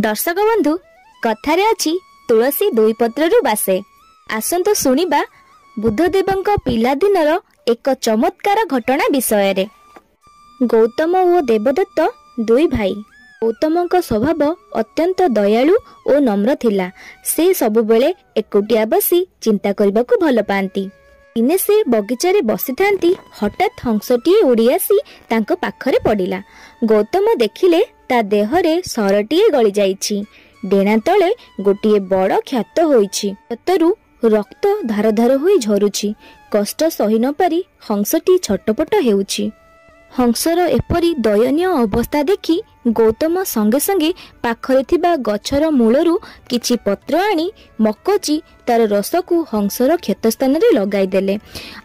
ଦର୍ଶକ ବନ୍ଧୁ, କଥାରେ ଅଛି ତୁଳସୀ ଦୁଇ ପତ୍ରରୁ ବାସେ। ଆସନ୍ତୁ ଶୁଣିବା ବୁଦ୍ଧଦେବଙ୍କ ପିଲାଦିନର ଏକ ଚମତ୍କାର ଘଟଣା ବିଷୟରେ। ଗୌତମ ଓ ଦେବଦତ୍ତ ଦୁଇ ଭାଇ। ଗୌତମଙ୍କ ସ୍ୱଭାବ ଅତ୍ୟନ୍ତ ଦୟାଳୁ ଓ ନମ୍ର ଥିଲା। ସେ ସବୁବେଳେ ଏକୁଟିଆ ବସି ଚିନ୍ତା କରିବାକୁ ଭଲ ପାଆନ୍ତି। ଦିନେ ସେ ବଗିଚାରେ ବସିଥାନ୍ତି, ହଠାତ୍ ହଂସଟିଏ ଉଡ଼ି ଆସି ତାଙ୍କ ପାଖରେ ପଡ଼ିଲା। ଗୌତମ ଦେଖିଲେ ତା ଦେହରେ ସରଟିଏ ଗଳିଯାଇଛି, ଡେଣା ତଳେ ଗୋଟିଏ ବଡ଼ କ୍ଷତ ହୋଇଛି, କ୍ଷତରୁ ରକ୍ତ ଧାର ଧାର ହୋଇ ଝରୁଛି। କଷ୍ଟ ସହି ନପାରି ହଂସଟି ଛଟପଟ ହେଉଛି। ହଂସର ଏପରି ଦୟନୀୟ ଅବସ୍ଥା ଦେଖି ଗୌତମ ସଙ୍ଗେ ସଙ୍ଗେ ପାଖରେ ଥିବା ଗଛର ମୂଳରୁ କିଛି ପତ୍ର ଆଣି ମକଚି ତାର ରସକୁ ହଂସର କ୍ଷତ ସ୍ଥାନରେ ଲଗାଇଦେଲେ,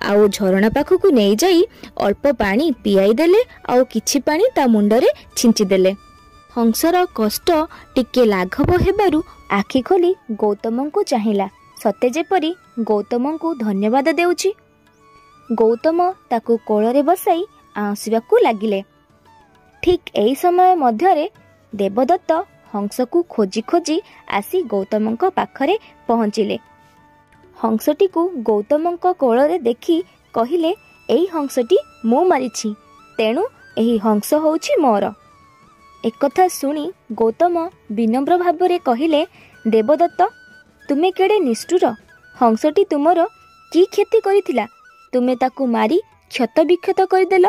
ଆଉ ଝରଣା ପାଖକୁ ନେଇଯାଇ ଅଳ୍ପ ପାଣି ପିଆଇ ଦେଲେ, ଆଉ କିଛି ପାଣି ତା ମୁଣ୍ଡରେ ଛିଞ୍ଚିଦେଲେ। ହଂସର କଷ୍ଟ ଟିକେ ଲାଘବ ହେବାରୁ ଆଖି ଖୋଲି ଗୌତମଙ୍କୁ ଚାହିଁଲା, ସତେ ଯେପରି ଗୌତମଙ୍କୁ ଧନ୍ୟବାଦ ଦେଉଛି। ଗୌତମ ତାକୁ କୋଳରେ ବସାଇ ଆଉଁସିବାକୁ ଲାଗିଲେ। ଠିକ୍ ଏହି ସମୟ ମଧ୍ୟରେ ଦେବଦତ୍ତ ହଂସକୁ ଖୋଜି ଖୋଜି ଆସି ଗୌତମଙ୍କ ପାଖରେ ପହଞ୍ଚିଲେ। ହଂସଟିକୁ ଗୌତମଙ୍କ କୋଳରେ ଦେଖି କହିଲେ, ଏଇ ହଂସଟି ମୁଁ ମାରିଛି, ତେଣୁ ଏହି ହଂସ ହେଉଛି ମୋର। ଏକଥା ଶୁଣି ଗୌତମ ବିନମ୍ର ଭାବରେ କହିଲେ, ଦେବଦତ୍ତ, ତୁମେ କେଡ଼େ ନିଷ୍ଠୁର! ହଂସଟି ତୁମର କି କ୍ଷତି କରିଥିଲା, ତୁମେ ତାକୁ ମାରି କ୍ଷତ ବିକ୍ଷତ କରିଦେଲ?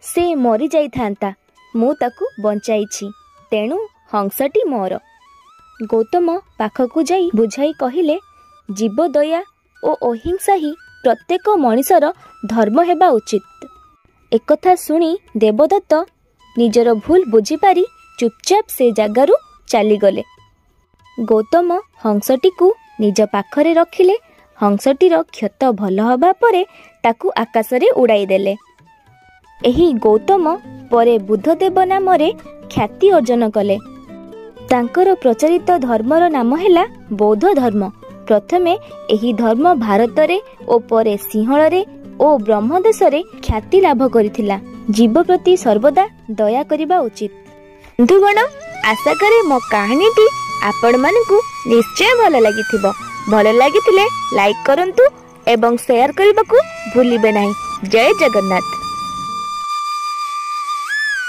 ସେ ମରିଯାଇଥାନ୍ତା, ମୁଁ ତାକୁ ବଞ୍ଚାଇଛି, ତେଣୁ ହଂସଟି ମୋର। ଗୌତମ ପାଖକୁ ଯାଇ ବୁଝାଇ କହିଲେ, ଜୀବ ଦୟା ଓ ଅହିଂସା ହିଁ ପ୍ରତ୍ୟେକ ମଣିଷର ଧର୍ମ ହେବା ଉଚିତ। ଏକଥା ଶୁଣି ଦେବଦତ୍ତ ନିଜର ଭୁଲ ବୁଝିପାରି ଚୁପଚାପ ସେ ଜାଗାରୁ ଚାଲିଗଲେ। ଗୌତମ ହଂସଟିକୁ ନିଜ ପାଖରେ ରଖିଲେ। ହଂସଟିର କ୍ଷତ ଭଲ ହେବା ପରେ ତାକୁ ଆକାଶରେ ଉଡ଼ାଇ ଦେଲେ। ଏହି ଗୌତମ ପରେ ବୁଦ୍ଧଦେବ ନାମରେ ଖ୍ୟାତି ଅର୍ଜନ କଲେ। ତାଙ୍କର ପ୍ରଚାରିତ ଧର୍ମର ନାମ ହେଲା ବୌଦ୍ଧ ଧର୍ମ। ପ୍ରଥମେ ଏହି ଧର୍ମ ଭାରତରେ ଓ ପରେ ସିଂହଳରେ ଓ ବ୍ରହ୍ମଦେଶରେ ଖ୍ୟାତି ଲାଭ କରିଥିଲା। ଜୀବ ପ୍ରତି ସର୍ବଦା ଦୟା କରିବା ଉଚିତ। ବନ୍ଧୁଗଣ, ଆଶା କରେ ମୋ କାହାଣୀଟି ଆପଣମାନଙ୍କୁ ନିଶ୍ଚୟ ଭଲ ଲାଗିଥିବ। ଭଲ ଲାଗିଥିଲେ ଲାଇକ୍ କରନ୍ତୁ ଏବଂ ସେୟାର କରିବାକୁ ଭୁଲିବେ ନାହିଁ। ଜୟ ଜଗନ୍ନାଥ।